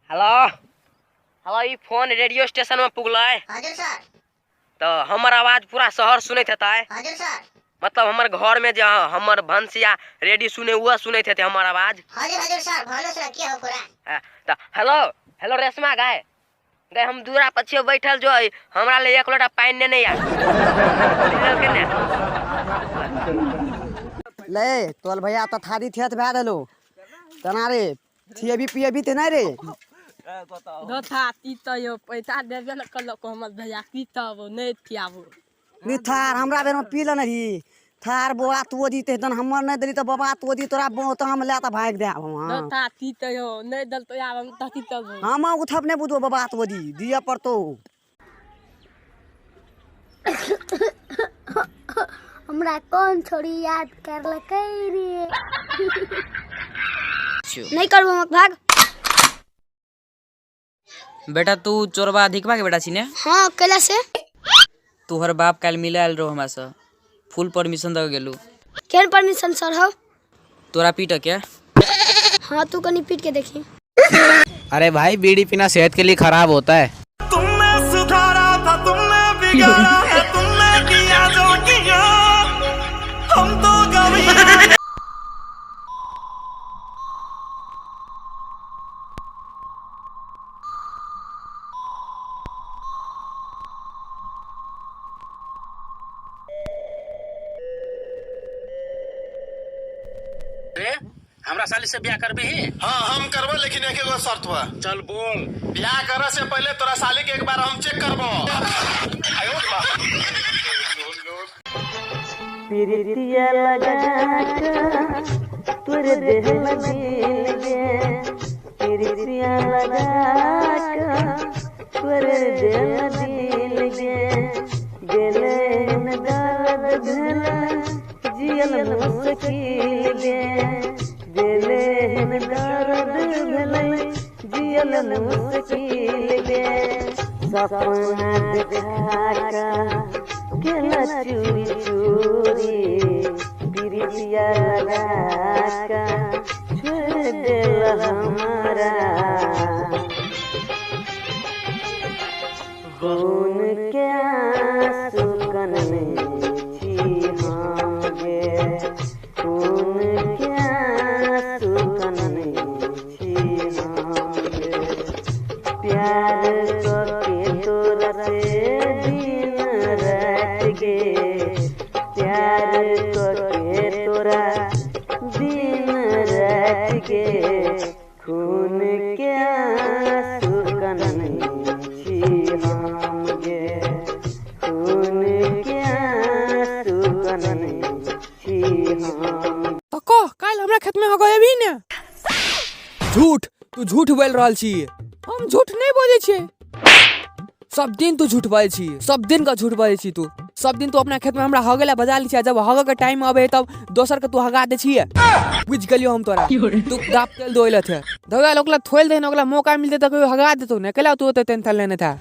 Hello hello, ई phone radio station में पुगलै? हजुर sir. तऽ हमर आवाज पूरा शहर सुनैत हेतै? हजुर सर। मतलब हमर घर में जे हमर भनसिया रेडियो सुने उह सुनैत हेतै हमर आवाज? हजुर हजुर सर, भन्नुहोस् न के हो कुरा। तऽ हेलो हेलो रेशमा गाय गाय, हम दूरा पर छियो बैठल जो, हमरा ले एक लोटा पानि नेने आ के ने। ले तोल भैया तऽ थारी थेत भए देलो, तना रे थिएबी पिएबी ते नहि रे? दोथा की तऽ यौ पैसा देबे ने करलक हमर भैया, की तब नहि थियाबू। नी थार हमरा बेरमे पी लेने रही थार बौआ, तू दी तहन हमर नहि देली तऽ बाबा तू दी तोरा तऽ हम लए तऽ भागि देब हम। हाँ दोथा की तऽ यौ नहि देल तऽ आब हम तऽ की तब हम उठब नहि बुझबो बाबा, तू दी दिअ पड़तौ। हमरा कोन छोरी याद करलकै रे? नहीं करबो मत भाग। बेटा, तू चोरबा अधिकवा के बेटा छी ने? हाँ, कैला से? तोहर बाप काल्हि मिले आयल रहो हमरा से, फुल परमिशन दऽ गेलू। केहन परमिशन सर हौ? तोरा पीट के। हाँ, तू कनी पीट के देखी। अरे भाई, बीड़ी पीना सेहत के लिए खराब होता है। तुमने सुधारा था, तुमने बिगाड़ा है, तुमने किया जो किया, हम तो कभी रे हमरा साली से बियाह करबी? हाँ, हम करबो, लेकिन एक एगो शर्त बा। चल बोल। बियाह करे से पहले तोरा साली के एक बार हम चेक करबो। प्रीतिया लगा तोरे देह दिल गे, प्रीतिया लगा तोरे देह दिल गे, गेले न दर्द भेल जियल मुश्किल गे, गेले न दर्द भेल जियल मुश्किल गे, सपना देखा का केला चूरी चूरी, प्रीतिया लगा का छोड़ देल हमारा, खून के आंसू कनने छी हम गे, खून के आंसू कनने छी हम गे, प्यार के तोरा से दिन रात गे, प्यार के तोरा दिन रात गे, खून के आंसू कनने छी हम गे, खून के आंसू कनने छी हम। तऽ कह, काल्हि हमरा खेतमे हो गए ने? झूठ, तू झूठ बोलि रहल छी। हम झूठ नहि बजै छियै। सब दिन तू झूठ बजै छी, सब दिन का झूठ बजै छी तू। सब दिन तू अपना खेतमे हमरा हगे ला बजा लै छी, आ जब हगे के टाइम अबै है तब दोसर के तू हगा दै छियै। बुझि गेलियौ हम तोरा। तू दाप तेल धोइ थे धोए ओकरा थोइल दे, ओकरा मौका मिलते तऽ कहियो हगा देतौ ने। कैला तू ओते टेंशन लेने था?